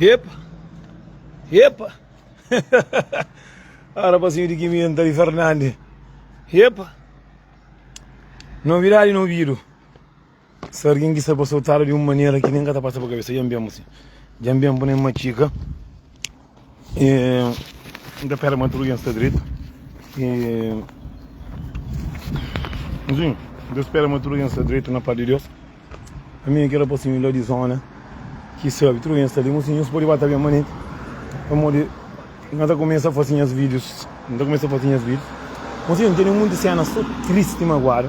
Epa! Epa! Ah, rapazinho di Quimenta di Fernandes. Epa! Novidadi no obidu. Se algin ki sta pa soltadu di un manera ki nen ka ta pasa pa kabesa, dja N ben si. Dja N ben pune matxika. E N ta pera ma tudu algen sta dretu. E N ta spera ma tudu algen sta dretu na pas di Deus. Ami é kel rapasinhu la di zona ki sabe tudu algen sta li. Mosinhu, nhos pode ba ta ben manenti pamodi N ka ta kumesa fase nhas vídius. N ta kumesa fase nhas vídius. Mosinhu, N tene munti sena so tristi maguadu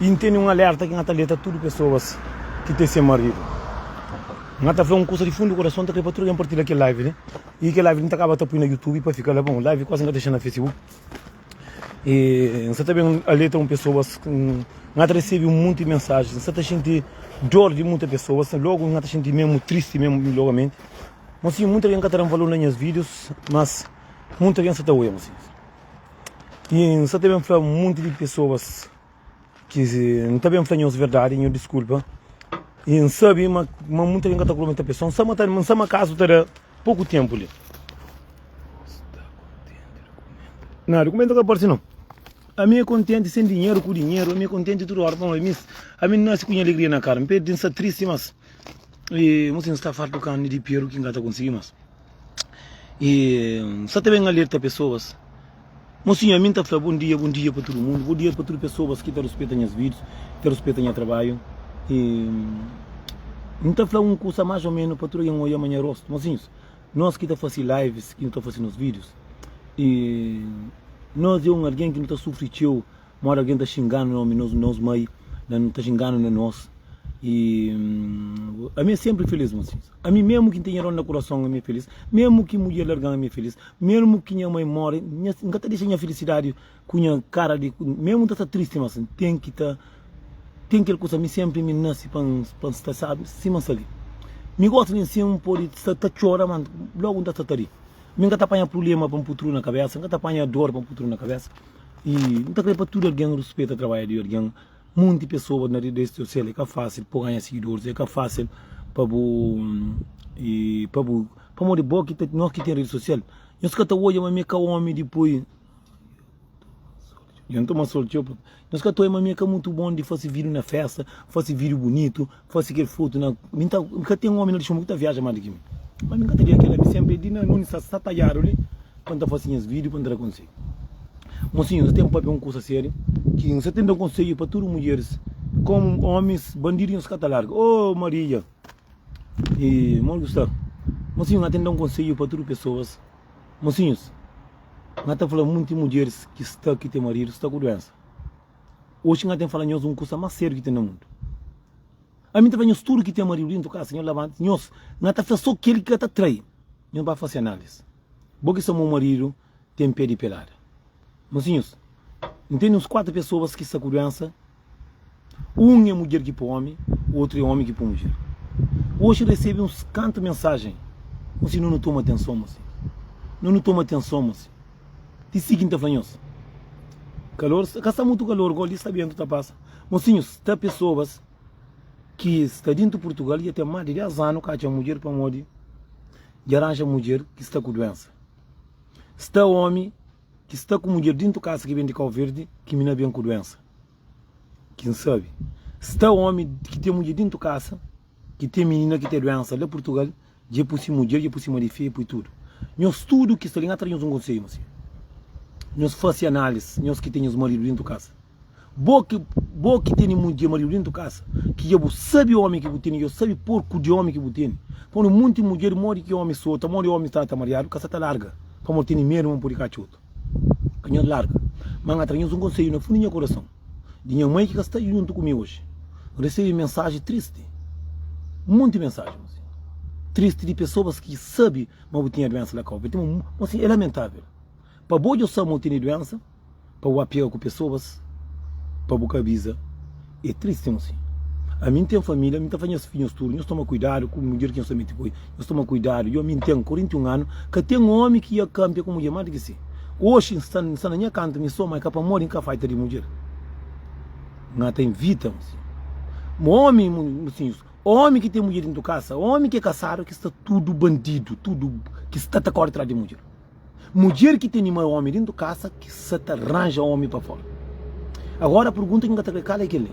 i N tene un alerta ki N ta aleta tudu pesoas ki ten se maridu. N ta fla un kusa di fundu di kurason, N ta kre pa tudu algen partilha kel live li i kel live li N ta kaba ta pui na youtube pa fika la. Bon, live kuasi N ka ta dexa na facebook. E N sa ta ben alerta un pesoas, N ta resebe un monti mensaji, N sa ta xinti dor di muita pesoas, logu N ta xinti mesmu tristi mesmu logamenti. Mosinhu, muita algen ka ta da-m valor na nhas vídius, mas muita algen sa ta oia, mosinhu. I N sa ta ben fla un monti di pesoas ki N ta ben fla nhos verdadi, nhos diskulpa. I N sabe ma ma muita algen ka ta kurmenta pesoa, N sa ma ta N sa ma kazu ta da poku ténpu li. Não, documento ka parse não. Ami é kontenti sen dinheru ku dinheru, ami é kontenti tudu ora, pamodi ami, ami nase ku nha alegria na kara. N perde, N sta tristi, mas e, mo sin sta fartu karni di peru ki N ka ta konsigi mas. E N sta ta ben alerta pesoas. Mosinhu, ami N ta fla bon dia, bon dia pa tudu mundu, bon dia pa tudu pesoas ki ta ruspeta nhas vídius, ki ta ruspeta nha trabadju. E N ta fla un kusa más ô ménu pa tudu algen odja ma nha rostu. Mosinhus, nos ki ta fase lives, ki nu ta fase nos vídius, e nos é un algen ki nu ta sufri txeu modi algen ta xinga-nu na nos, nos mai, ta xinga-nu na nos. E ami é sénpri filís, mosinhus. Ami mésmu ki N ten nha dór na kurason, ami é filís. Mésmu ki mudjer larga-m, ami é filís. Mesmu ki nha mãe more, nha, N ka ta dexa nha filisidadi ku nha kara di, mesmu N ta sta tristi, mas N ten ki ta ten kel kusa. Mi senpri mi nasi pa N pa N sta sabi sima N sta li. Mi gosta di nsin, N pode sta ta txora, ma logu N ta sta ta ri. Mi N ka ta panha prubléma pa N pui tru na kabésa, N ka ta panha dor pa N pui tru na kabésa. I N ta kre pa tudu algen ruspeta trabadju di algen. Munti pesoas na rede sosial é ka fásil pa bu ganha sigidoris, é ka fásil pa bu pa bu pamodi bo ki ta nos ki ten rede sosial nhos ka ta odja ma mi é ka omi di poi Dja N toma sol txeu nhos ka ta odja ma mi é ka mutu bon di fase vídiu na festa, fase vídiu bunitu, fase kel fotu na mi ta ka ten omi na Luxemburgu ki ta viaja más di ki mi ma mi ka ta dexa kila mi senpri di na undi sta sta tadjadu li pa N ta fase nhas vídiu pa N ta da konsedju. Mosinhu, N sa ten papia un kusa sériu, ki N sa ten da konsedju pa tudu mudjeris, komu omis, bandidu nhos ka ta larga. Oh Maria! E modi ku sta? Mosinhu, N ten da un konsedju pa tudu pesoas. Mosinhus, N ta fla munti mudjeris ki sta ki ten maridu sta ku duensa. Oxi N ten fala nhos un kusa mas sériu ki ten na mundu. Ami N ta fla nhos tudu ki ten maridu dentu kasa, nhos labanta, nhos, N ta fla so kel ki ka ta trai, nhos ba fase analis. Bo ki sta mo maridu ten pé di pelada. Mosinhus, N tene uns 4 pesoas ki sta ku duensa, un é mudjer ki pô omi, otru é omi ki pô mudjer. Oxi N resebe uns kantu mensajen, mosinhu, nu nu toma atenson, mosinhu, nu nu toma atenson, mosinhu. Ti si ki N ta fla nhos, kalor, ka sta mutu kalor go, li sta bentu ta pasa. Mosinhus, sta pesoas ki sta dintu Purtugal dja ten más di 10 anu ka atxa mudjer pamodi dja ranja mudjer ki sta ku duensa. Sta omi ki sta ku mudjer dintu kasa ki ben di Kau Verdi ki mina ben ku duensa ki N sabi. Sta omi ki ten mudjer dintu kasa ki ten minina ki ten duensa la Purtugal dja pui si mudjer dja pui si maridu pui tudu. Nhos tudu ki sta li N ta da nhos un konsedju mosi. Nhos fasi analis nhos ki ten nhos maridu dintu kasa. Bo ki bo ki tene mudjer maridu dentu kasa ki dja bu sabi omi ki bu tene dja bu sabi porku di omi ki bu tene pamodi munti mudjer modi ki omi sota modi omi trata mariadu ka sa ta larga pamodi tene medu ma pudi katxa otu ka nhos larga ma nha tra nhos un konsedju na fundu nha kurason di nha mai ki ka sta djuntu ku mi oji N resebe mensaji tristi munti mensaji tristi di pesoas ki sabi ma bu tinha duensa la kau é lamentavel pa bo dja sabi ma bu tene duensa. pa bu apega ku pesoas pa bu ka aviza é tristi un si ami n ten familia mi ta fla nhas fidju nhos tudu nhos toma kuidadu ku mudjer ki nhos ta mete ku el nhos toma kuidadu yo mi n ten 41 anu ka ten omi ki ia kanpia ku mudjer más di ki si oxi n sta n sta na nha kantu mi so ma é ka pamodi n ka faita di mudjer n ta invita un si omi mosinhus. Omi ki ten mudjer dintu kasa, omi ki é kasadu ki sta tudu bandidu, tudu ki sta ta kori tras di mudjer. Mudjer ki tene ma omi dintu kasa ki sa ta ranja omi pa fora. Agora pergunta ki N ka ta kre kala é kel li,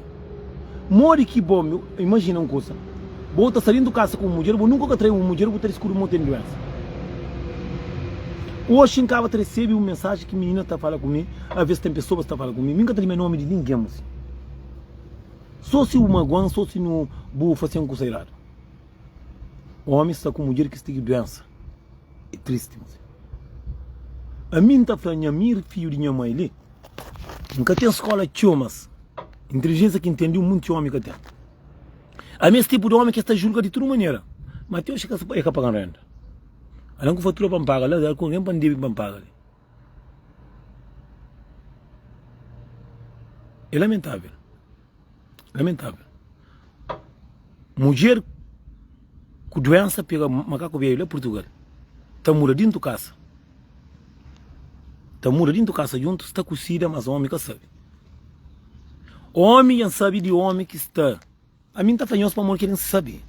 Modi ki bo, imajina un kusa, bo ta sta dintu kasa ku un mudjer, bo nunka ka trai un mudjer, bu ta diskubri ma bu ten duensa. Oxi N kaba ta resebe un mensaji ki minina ta fala ku mi, aves ten pesoas ta fala ku mi, mi N ka ta limia nomi di ningen, mosi. So si bu maguan, so si nu bu fase un kusa eradu. Omi sta ku mudjer ki sta ki duensa. É tristi mosi. Ami N ta fla nha mi fidju di nha mai li, N ka ten skola txeu mas intelijensia ki N ten di un munti omi ka ten. Ami es tipu di omi ki es ta julga di tudu manera, ma ti oxi e ka pagan renda. Ala N ku fatura pa N paga la, ku algen pa N debe pa N paga li. É lamentável. Lamentável. Mudjer ku duensa pega makaku bedju la Portugal. Ta muda dintu kasa. Ta muda dintu kasa djuntu, sta ku sida, mas omi ka sabe. Omi dja sabe di omi ki sta. Ami N ta fla nhos pamodi kel N sabe.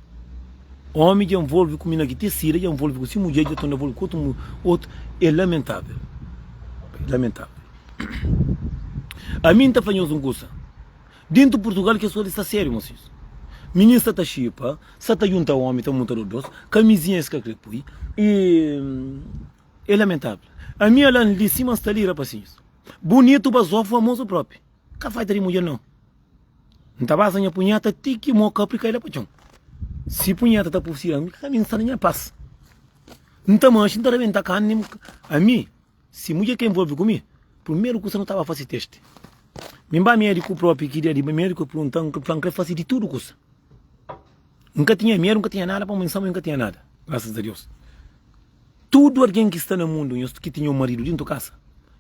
Omi dja nvolve ku mina ki te sida, dja nvolve ku si mudjer, dja torna nvolve ku otu otu. É lamentavel. É lamentavel. Ami N ta fla nhos un kusa. Dentu Purtugal kes kusa li sta sériu, mosinhus. Mininu sta ta xipa, sta ta djunta omi, ta munta dodós, kamizinha es ka kre pui. E é lamentavel. Ami ala N li sima N sta li, rapasinhus. Bunitu, bazofu, famozu propi. Ka faita di mudjer nau. N ta basa nha punheta ti ki mo kapri kai la pa txon. Si punheta ta pursi ami, ami N sta na nha pas. N ta manxi, N ta rebenta karni. Ami, si mudjer ka envolve ku mi, primeru kusa nu ta ba fasi testi. Mi N ba mediku propi ki dia di mediku perguntan, N fla N kre fasi di tudu kusa. N ka tinha medu, N ka tinha nada, pamodi N sabe ma N ka tinha nada, grasas a Deus. Tudu algen ki sta na mundu, nhos ki tinha un maridu dintu kasa,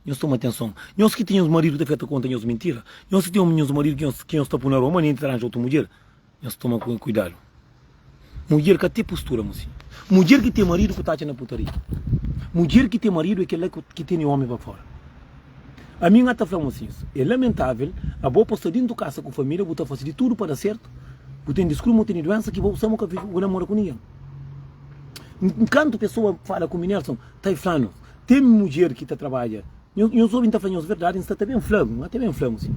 nhos toma atenson. Nhos ki tinha uns maridu ta fla ta konta nhos mintira, nhos ki tinha nhos maridu ki nhos ki nhos ta pui na rua manenti ta ranja otu mudjer, nhos toma kuidadu. Mudjer ka ten postura, mosinhu. Mudjer ki ten maridu ku ta atxa na putaria. Mudjer ki ten maridu é kel-la ki tene omi pa fora. Ami N ta fla mosinhus, é lamentavel abo pa sta dintu kasa ku familia, bu ta fase di tudu pa da sertu, bu ten diskubri ma bu tene duensa ki bo sta ma ka bu namora ku ningen. Nkantu pesoa fala ku mi Nelson ta e flanu tem mudjer ki ta trabadja nhos obi nta fla nhos verdadi nsta ta bem fla nta ta bem fla mosi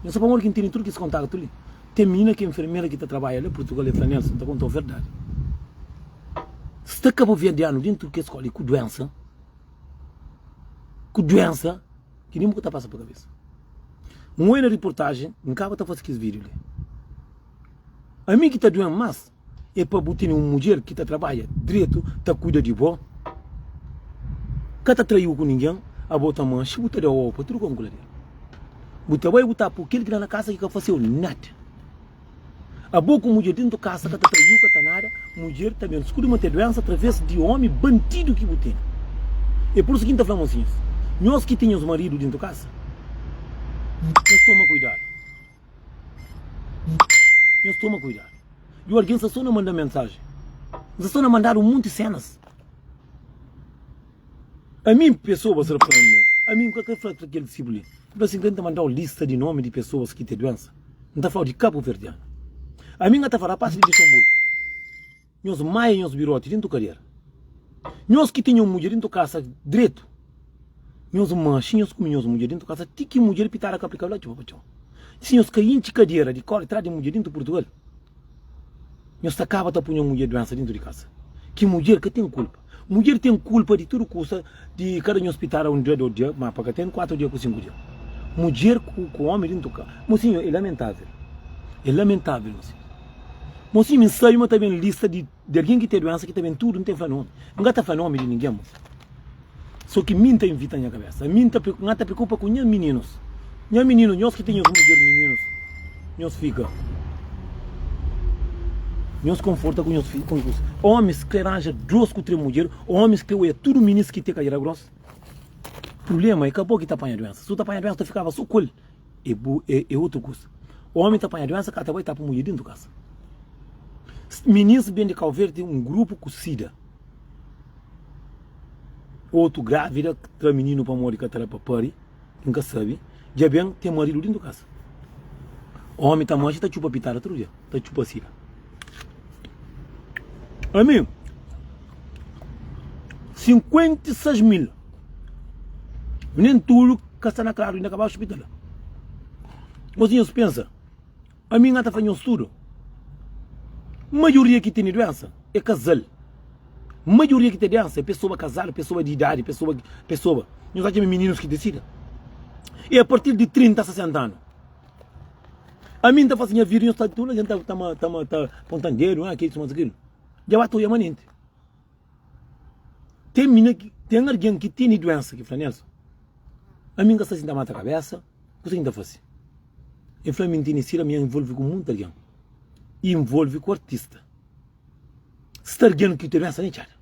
nhos sa pamodi ki ntene tudu kes kontaktu li tem minina ki enfermera ki ta trabadja la Portugal e fla Nelson nta kontau verdadi sta kabuverdianu dentu kes skola ku duensa ku duensa ki nin bu ka ta pasa pa kabesa n oi na riportajen n kaba ta fasi kes video li ami ki ta duen mas. É pa bu tene un mudjer ki ta trabadja dretu, ta kuida di bo, ka ta trai-u ku ningen, abo ta manxe, bu ta da obu pa tudu kon kula del. Bu ta bai bu ta pui kel ki la na kasa ki ka fase-u nada. Abo ku mudjer dentu kasa ka ta trai-u, ka ta nada, mudjer ta ben diskubri ma ten duensa atraves di omi bandidu ki bu tene. É pur isu ki N ta fla mosinhus, nhos ki ten nhos maridu dentu kasa, nhos toma kuidadu. Nhos toma kuidadu. Dju algen sta so na manda mensajen. Nsta so na mandadu un monti senas. Ami pesoas sta fla mesmu. Ami nka kre fla kel disiplu li. N fla si N ta mandau lista di nomi di pesoas ki ten duensa. N ta flau di kabuverdianu. Ami nka ta fla rapaz di Luxemburgo. Nhos maia nhos biroti dentu kadera. Nhos ki ten nhos mudjer dentu kasa dretu, nhos manxi nhos kume nhos mudjer dentu kasa ti ki mudjer pitada ka aplikadu la txuba pa txon. Si nhos ka intxi kadera di kori tras di mudjer dentu Purtugal, nhos ta kaba ta pui nhos mudjer duensa dentu di kasa. Ki mudjer ka ten kulpa. Mudjer ten kulpa di tudu kusa di kada nhos pitada un dia, dos dia, ma pa ka ten kuatru dia ku sinku dia. Mudjer ku ku omi dentu ka. Mosinhu, é lamentavel. É lamentavel, mosinhu. Mosinhu, mi N sabe ma ta ben lista di di algen ki ten duensa ki ta ben tudu, N ten fla nomi. N ka ta fla nomi di ningen, mosinhu. So ki mi N ta invita nha kabesa. Mi N ta N ta preokupa ku nha mininus. Nha mininus, nhos ki ten nhos mudjer mininus, nhos fika. Nhos konforta ku nhos ku nhos. Omis kre ranja dos ku tres mudjer, omis kre oia tudu minis ki te kadjera gros. Prublema é ka bo ki ta panha duensa. Si bu ta panha duensa, ta fikaba so ku el. É bu é, é otu kusa. Omi ta panha duensa, ka ta bai tapa mudjer dentu kasa. Minis ben di Kau Verdi, un grupu ku sida. Otu grávida tra mininu pamodi ka ta da pa pari, N ka sabe. Dja ben ten maridu dentu kasa. Omi ta manxa ta txupa pitada tudu dia, ta txupa sida. Ami, 56 mil. Nen tudu ka sta na klaru inda ka ba hospital. Mosinhos nhos pensa, ami N ta fla nhos tudu, maioria ki tene duensa é kazal. Maioria ki ten duensa é pesoa kazadu, pesoa di idadi, pesoa, pesoa. Nhos atxa ma mininus ki disida? É a partir di 30 a 60 anu. Ami N ta fase nha vida, nhos ta tudu algen ta ta ta ta pontan dedu, ah ke isu, mas akilu. Dja ba ta oia manenti. Ten mina ki ten algen ki tene duensa ki fla Nelson, ami N ka sta si N ta mata kabesa, kusa ki N ta fase? El fla mi N tene sida, mi N envolve ku monti algen, i envolve ku artista. Sta algen ki ten duensa na txada,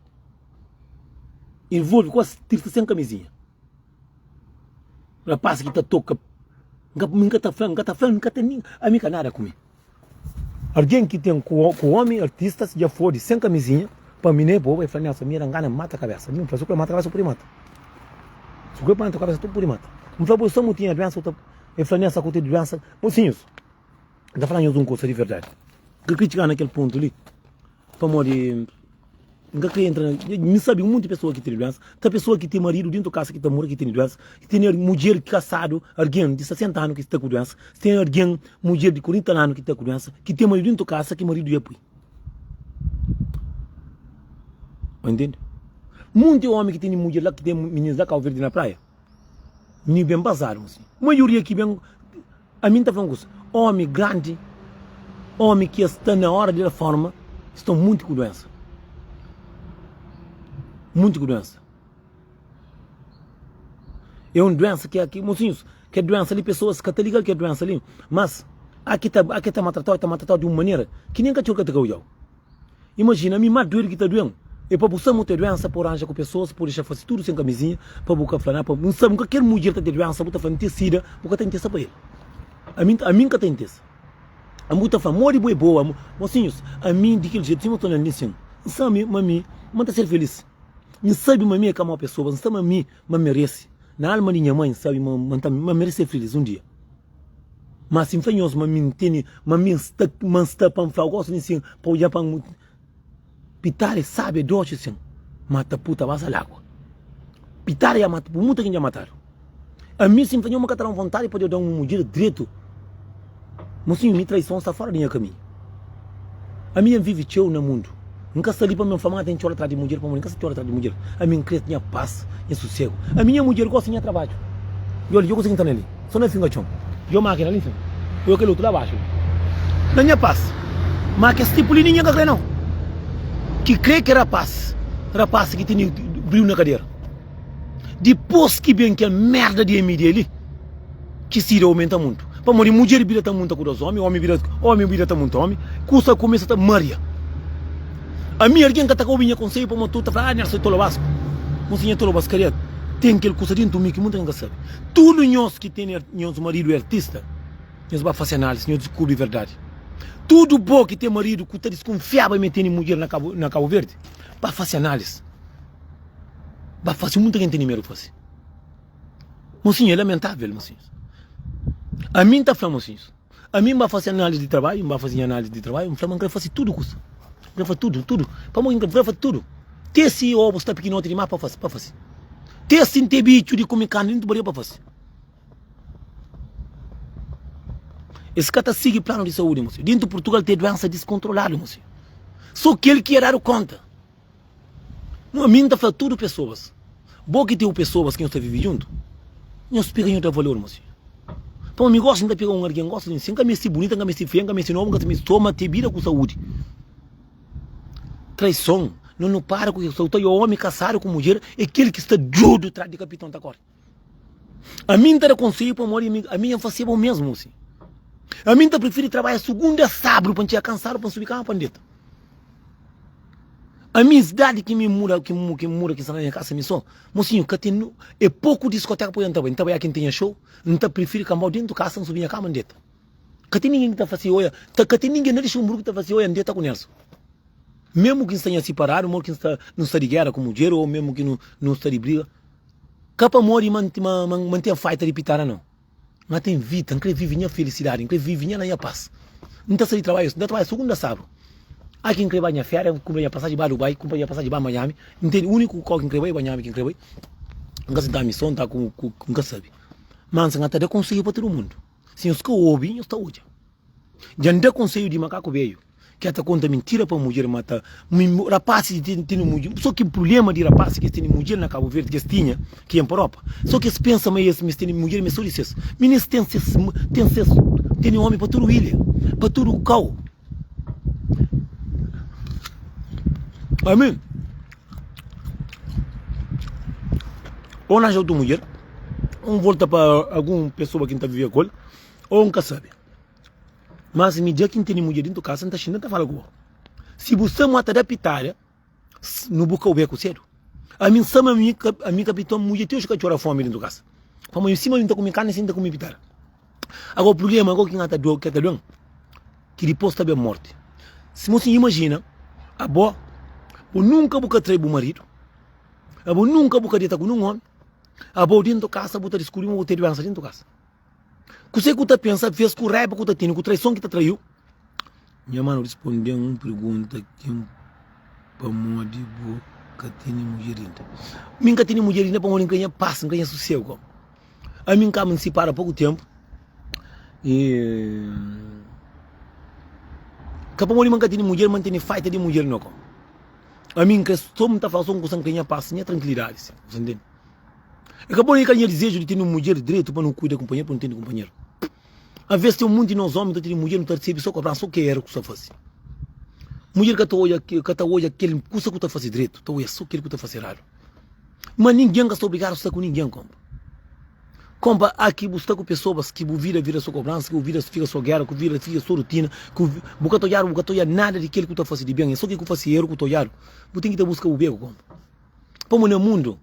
envolve ku artista sen kamizinha. Rapaz ki ta toka Nka mi nka ta fla nka ta fla nka ten nin ami ka nada ku mi Algen ki ten ku ku omi artistas dja fodi sen kamizinha pa mi ne boba e fla Nelson mi era ngana mata kabesa mi fla su kre mata kabesa bu pudi mata su kre mata kabesa tu pudi mata N fla bo sa mu tinha duensa bu ta e fla Nelson ku ten duensa Mosinhus N ta fla nhos un kusa di verdadi N ka kre txiga na kel pontu li Pamodi N ka kre entra na. Mi sabe un monti pesoa ki tene duensa. Ta pesoa ki ten maridu dentu kasa ki ta mora ki tene duensa. Tene mudjer kasadu, argen di 60 anu ki sta ku duensa. Ten argen mudjer di 40 anu ki ta ku duensa, ki ten maridu dentu kasa ki maridu dja pui. Ba ntende? Monti omi ki tene mudjer la ki ten mininus la Kau Verdi na praia. Mininu ben bazadu. Maioria ki ben. Ami N ta fla un kusa, ómi grandi, ómi ki sta na óra di reforma, sta munti ku duensa. Munti ku duensa. É un duensa ki ki mosinhus, ke duensa li pesoas ka ta liga ke duensa li, mas a ki ta a ki ta maltratau, ta maltratau di un manera ki nen katxor ka ta ka odjau. Imajina, ami más duedu ki ta duen é pa bu sa mu ten duensa pa bu ranja ku pesoas pa bu dexa fase tudu sen kamizinha pa bu ka fla nada pa bu sabe ka kel mudjer ta ten duensa bu ta fla N ten sida bu ka ta intesa pa el ami ami N ka ta intesa ami bu ta fla modi bu é boa mosinhus ami di kel jetu sima bu ta olhan li sin N sabe ma mi ma N ta ser felis N sabe ma mi é ka mau pesoa N sabe ma mi ma N merese na alma di nha mai N sabe ma ma N merese ser felis un dia. Ma si N fla nhos ma mi N tene, ma mi N sta, ma N sta pa N fla, gosi di sin, pa odja pa N Pitada é sabi, é doxi sin, ma ta puta basa lagua. Pitada ya mata, muta kin dja matadu. Ami si N fla nhos ma ka ta da-m vontadi pa Deus da-m un mudjer dretu, mosinhu, mi traison sta fora di nha kaminhu. Ami dja N vive txeu na mundu. N ka sta li pa mi fla ma N ten txora tras di mudjer pamodi N ka sta txora tras di mudjer. Ami N kre nha pas, nha susegu. Ami nha mudjer gosta di nha trabadju. Djo li, djo kusa ki N ta na li. So na finga txon. Djo makina li nfin. Oia kel otu la baxu li. Na nha pas. Ma kes tipu li ningen ka kre nau. Ki kre ke rapas. Rapas ki tene briu na kadera. Dipos ki ben kel merda di MD li, ki sida aumenta muntu. Pamodi mudjer bira ta munta ku dos omi, omi bira omi bira ta munta omi, kusa kumesa ta maria. Ami algen ka ta ka obi nha konsedju pamodi tudu ta fla, ah Nelson é tolobasku. Mon nha tolobaskaria ten kel kusa dentu mi ki munta ken ka sabe. Tudu nhos ki tene nhos maridu é artista, nhos ba fase analisi, nhos diskubri verdadi. Tudu bo ki ten maridu ku ta diskunfiaba ma el tene mudjer na Kabu na Kabu Verdi, ba fase analisi. Ba fase, munta ken tene medu fase. Mosinhu, é lamentável, mosinhus. Ami N ta fla, mosinhus, ami N ba fase análise di trabadju, N ba fase nha análise di trabadju, N fla ma N kre fase tudu kusa. N kre fase tudu, tudu. Pamodi N kre fase tudu. Te si obu sta pikinoti dimás pa fase, pa fase. Te si N ten bitxu di kume karni dentu bariga pa fase. Es ka ta sigi planu di saúdi, mosinhu. Dentu Purtugal ten duensa diskontroladu, mosinhu. So kel ki é dadu konta. Ami N ta fla tudu pesoas, bo ki ten pesoas ki nhos ta vive djuntu, nhos pega nho da valor, mosinhu. Pamodi mi gosi N ta pega un algen gosta di mi, si N ka meste bunita, N ka meste feia, N ka meste nobu, N ka meste so ma ten bida ku saúdi. Traison, no nu para ku kel ta omi kasadu ku mudjer é kel ki sta dudu tras di kapiton ta kore. Ami N ta da konsedju pamodi ami ami N faseba o mesmu si. Ami N ta prifiri trabadja sugunda a sabru pa N txiga kansadu pa N subi kama pa N deta. Ami sidadi ki mi muda ki ki muda ki sta na nha kasa mi so, mosinhu ka ten é poku diskoteka pa N ta bai, N ta bai a ki N tinha show, N ta prifiri kanbau dentu kasa N subi nha kama N deta. Ka ten ningen ki ta fasi oia, ta ka ten ningen na Luxemburgo ki ta fasi oia N deta ku Nelson. Mesmu ki N sta nha siparadu, mo ki N sta nu sta di gera ku mudjer ou mesmu ki nu nu sta di briga, ka pamodi ma ma ma N ten faita di pitara nau. N ta invita, N kre vive nha felisidadi, N kre vive nha na nha pas. N ta sai di trabadju, N ta trabadja sugunda a sabru. Ai ki N kre bai nha féria, N kunpra nha pasaji ba Dubai, kunpra nha pasaji ba Miami, N tene úniku kau ki N kre bai é ba Miami ki N kre bai. N ka sinta mi so, N ta ku, ku, N ka sabe. Má N sta ta da konsedju pa tudu mundu. Si nhos ka obi, nhos ta odja. Dja N da konsedju di makaku bedju ki el ta konta mintira pa mudjer ma ta rapazis di tene mudjer so ki prubléma di rapazis ki es tene mudjer na Kabu Verdi ki es tinha ki en pa Europa so ki es pensa ma es ma es tene mudjer ma es so di ses minis ten ses ten ses tene omi pa tudu ilha pa tudu kau ami ou N atxa otu mudjer ou N volta pa algun pesoa ki N ta vivia ku el ou N ka sabe. Mas mi dja ki N tene mudjer dintu kasa, N ta xinta N ta fala ku bo. Si bu sta ma ta da pitada nu bu ka obe ku sedu. Ami N sta ma mi ami kapiton mudjer ti oji ka txora fomi dintu kasa. Pamodi sima mi ta kume karni si N ta kume pitada. Agora prublema agora ki N ta do ki ta duen ki dipos ta ben morti. Si mo sin imajina abo bu nunka bu ka trai bu maridu, abo nunka bu ka deta ku nun omi, abo dintu kasa bu ta diskubri ma bu ten duensa dintu kasa. Kuzê ku ta pensa ves ku raiba ku ta tene ku traison ki ta traiu? Nha manu risponde-m un pergunta ki N pamodi bu ka tene mudjer inda? Mi N ka tene mudjer inda pamodi N ka nha pas, N ka nha susegu. Ami N kaba N sipara poku tenpu i ka pamodi ma N ka tene mudjer ma N tene faita di mudjer no. Ami N ka so N ta fala so un kusa N ka nha pas, nha trankilidadi. Bu ta ntende? É ka bon i ka nha dizeju di tene un mudjer dretu pa nu kuida kunpanheru, pa nu ntende kunpanheru. Aves ten munti nos omi ta tene mudjer, nu ta resebe so kobransa, so ke eru ku sta fasi. Mudjer ka ta odja, ka ta odja kel kusa ku ta fasi dretu, ta odja so kel ku ta fasi eradu. Ma ningen ka sta obrigadu sta ku ningen, konpa. Konpa, aki bu sta ku pesoas ki bu vida vira so kobransa, ki bu vida fika so gera, ku vida fika so rutina, ku bu ka ta odjadu, bu ka ta odja nada di kel ku ta fasi di ben, é so ke ku fasi eru ku ta odjadu. Bu ten ki ta buska bu beku, konpa. Pamo na mundu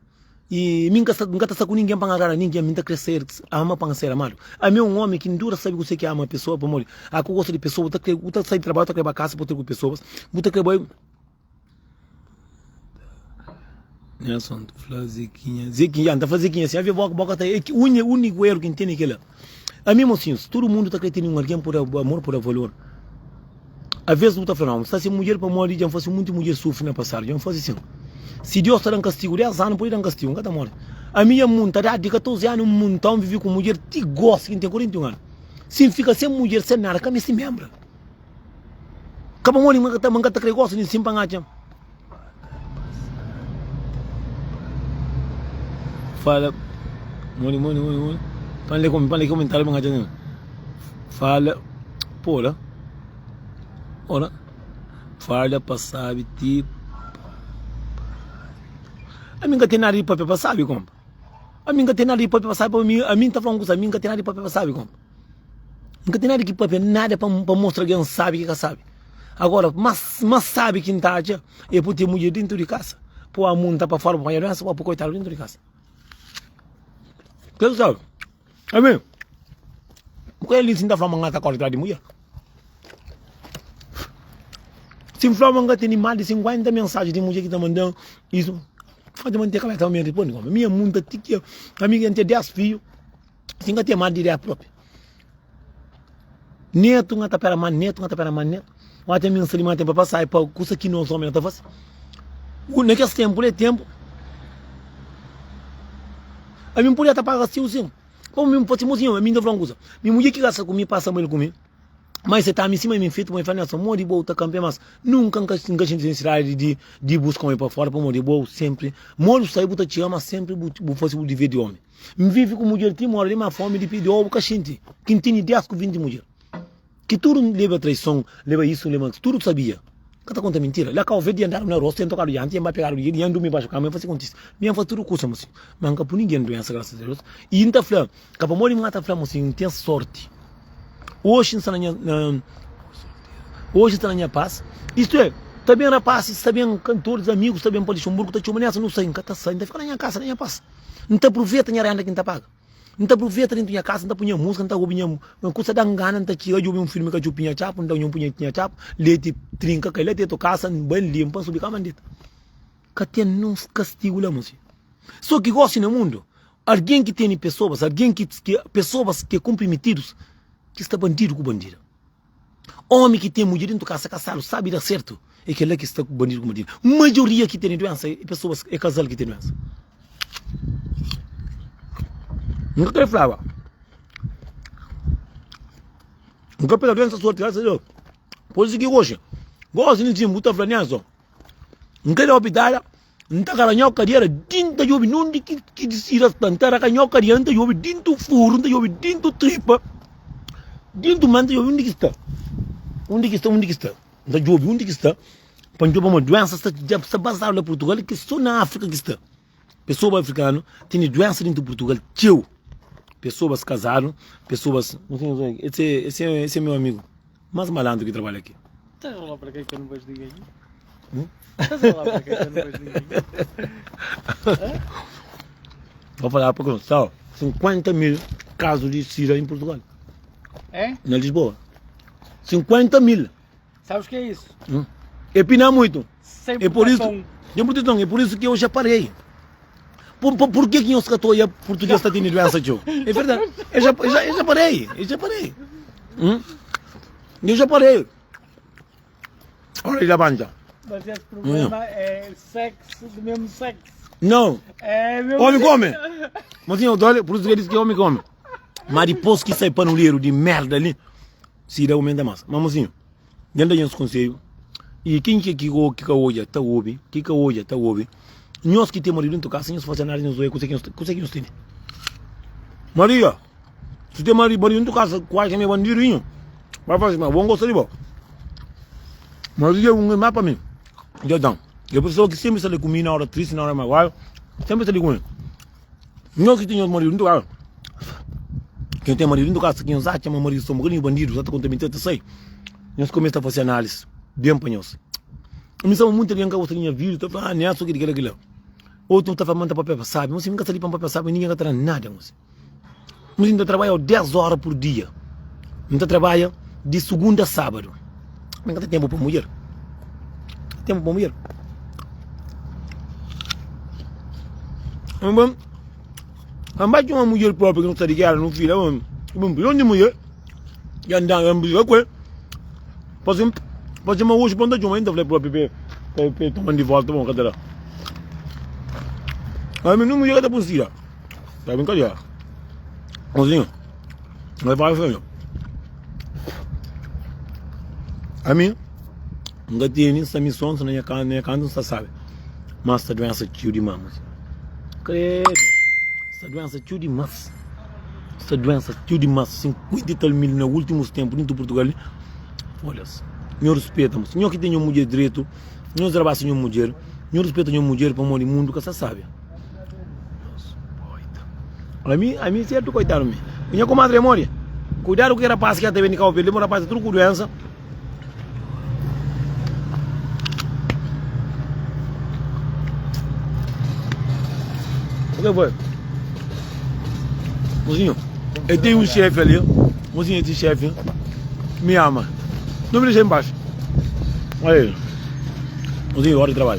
i mi N ka sta, N ka ta sta ku ningen pa N agrada ningen, mi N ta kre ser ama pa N ser amadu. Ami é un omi ki N dura sabe kuse ki ama pesoa, pamodi a ku gosta di pesoa, bu ta kre, bu ta sai di trabadju, bu ta kre ba kasa pa ter ku pesoas, bu ta kre bai. Nelson, tu fla Zequinha, Zequinha, ya, N ta fla Zequinha si, avia boka, boka ta, é ki uniku eru ki N tene é kila. Ami mosinhus, tudu mundu ta kre tene un algen pa da amor, pa da valor. Aves bu ta fla, Nau, N sta sen mudjer pamodi dja N fase munti mudjer sufri na pasadu, dja N fase sin. Si Deus ta da-m kastigu des anu, pode da-m kastigu, N ka ta móre. Ami dja N munta dadi di 14 anu, N munta, N vive ku mudjer ti gosi ki N ten 41 anu. Si N fika sen mudjer, sen nada, ka meste menbra. Ka pamodi ma N ka ta kre gosi di sin pa N atxa. Fala, modi, modi, modi, modi. Pa N lé komentáriu pa N atxa. Fala, pora. Ora, farda pa sabi ti Ami nka ten nada di papia pa sabi kompa Ami nka ten nada di papia pa sabi pa mi Ami nta fla un kusa, ami nka ten nada di papia pa sabi kompa Nka ten nada ki papia nada pa pa mostra algen sabi ki ka sabi Agora, mas mas sabi ki nta atxa é pa ten mudjer dentu di kasa Pa amunta pa fora pa panha duensa pa koitadu dentu di kasa Ke sabi Ami, bu ka li si N ta fla ma N ka ta kore tras di mudjer. Si N fla ma N ka tene más di 50 mensaji di mudjer ki ta manda-m isu, N ta mante kabesa pa mi riponde koma. Mi é munta ti ki ami N ten 10 fidju, si N ka ten más di 10 propi. Netu, N ka ta pera más netu, N ka ta pera más netu. Má ten mi N sta li, má ten pa pasa, pa kusa ki nos omi na ta fase. Na kes tenpu li, tenpu. Ami N podia ta paga siu sin. Pamo mi N fasi mosinhu, ami N ta fla un kusa. Mi mudjer ki kasa ku mi, pasa mal ku mi. Ma i seta mi sima mi fetu, ma i fla Nelson, modi bo ta kanpia mas nunka N ka N ka xinti nesesidadi di di buska omi pa fora, pamodi bo sempri modi bu sai bu ta txiga, ma sempri bu bu fasi bu diver di omi. N vivi ku mudjer ti mora di ma fomi di pidi obu ka xinti ki N tene 10 ku 20 mudjer. Ki tudu leba traison, leba isu, leba tudu sabia. Ka ta konta mintira. La kau verde andadu na rostu, N tokadu dianti, N ba pegadu di N durmi baxu kama, N fasi kontisi. Mi N fasi tudu kusa, mosi. Ma N ka pui ningen duensa, grasas a Deus. I N ta fla, ka pamodi N ta fla, mosi, N ten sorti. Oxi N sta na nha, na, oxi N sta na nha pas. Istu é, ta ben rapasis, ta ben kantoris, amigus, ta ben pa Luxemburgu, ta txoma Nelson, nu sai. N ka ta sai, N ta fika na nha kasa, na nha pas. N ta apruveta nha renda ki N ta paga. N ta apruveta dentu nha kasa, N ta pui nha musika, N ta obi nha kusa da-m gana, N ta txiga djobe un filmi ka txupi nha txapu, N ta nha punha nha txapu, leti trinka kai la tetu kasa, N bai N linpa, N subi kama N deta. Ka ten nun kastigu la mosi. So ki gosi na mundu, algen ki tene pesoas, algen ki pesoas ki é konprimitidus, ki sta bandidu ku bandida. Omi ki ten mudjer dentu kasa kasadu sabi da sertu. É kel-la ki sta ku bandidu ku bandida. Maioria ki tene duensa é pesoas, é kazal ki ten duensa. N ka kre flaba. N ka pega duensa sorti, grasas a Deus. Por isu ki gosi, gosi nsin bu ta fla Nelson, N ka da opitada, N ta kara nho kadera dintu ta djobi nunde ki ki disida sta, N ta raka nho kadera N ta djobi dintu furu, N ta djobi dintu tripa, dintu ma N ta djobi undi ki sta, undi ki sta, undi ki sta, N ta djobi undi ki sta pa N djobi pamodi duensa sta dja sta bazadu na Purtugal ki so na Afrika ki sta. Pesoba afrikanu tene duensa dintu Purtugal txeu, pesobas kazadu, pesobas, esse esse esse é meu amigo. Mas malandro ki trabalha aqui. Estás a falar para quem que eu não vejo ninguém? Hum? Estás a falar para quem que eu não vejo ninguém? Vou falar para Gonçalo, 50 mil casos de SIDA em Portugal. É? Na Lisboa. 50 mil. Sabes o que é isso? Hum? É pina muito. Sem É por isso, proteção. tem proteção, é por isso que eu já parei. Por, por, por que que nós e português está tendo doença, tio? É verdade. Eu já, eu já, eu já parei. Eu já parei. Hum? Eu já parei. Olha, levanta. Mas esse problema é sexo do mesmo sexo. Não. É mesmo Homem come. Mas eu olha, por isso que ele disse que homem come. Mas depois que sai panuleiro de merda ali, se dá aumenta mais. Mas, mocinho, dentro da gente conselho, e quem que que que ka odja ta obi, que ka odja ta obi. Nós que tem marido em casa, nós fazemos nada, nós zoe, kusa que nós, kusa que nós tem. Maria, se tem marido, marido em casa, quase me bandidinho. Vai fazer, mas bom gosto de bom. Maria, um é para mim. Então, eu pessoa que sempre está ali comigo na hora triste, na hora magoada, sempre está ali comigo. Nós que tínhamos marido em casa, quem tem marido em casa, quem usa, chama marido, são um bocadinho bandido, já está contaminado, sei. Nós começamos a fazer análise, bem para nós. Mi sama muita alguém que gosta de minha vida, tá falando, ah, Nelson, que aquilo, aquilo. Outro tá falando, papel sabe, mas nunca sabe para papel sabe, ninguém tá nada, mas. Mas ainda trabalha 10 horas por dia. Não trabalha de segunda a sábado. Mas não tem tempo para mulher. Tempo para mulher. Mas, mas uma mulher própria que não está de guerra, não filha, um milhão de mulher. E andar, eu com ele. Pode pode ser hoje, quando eu ainda falei próprio, para tomar de volta, bom, cadê lá? Aí, não mulher da polícia. Tá brincadeira. Mozinho, vai vai filho. A mim, nunca tive essa missão, na minha casa, na minha casa não se sabe. Mas essa doença tio de mamos. Credo. Essa doença tio de mas. Essa doença tio de mas, 50 e tal mil nos últimos tempos dentro de Portugal. Olha, senhor respeita, senhor que tem uma mulher direito, senhor trabalha senhor mulher, senhor respeita senhor mulher para o mundo que você sabe. A mim, a mim certo, coitado me. Minha comadre Moria, cuidado com o rapaz que até vem de Cabo Verde, o rapaz é tudo com doença. O que foi? Mozinho, eu tenho um chefe ali. Mozinho, esse chefe me ama. Não me deixa em paz. Olha ele. Mozinho, hora de trabalho.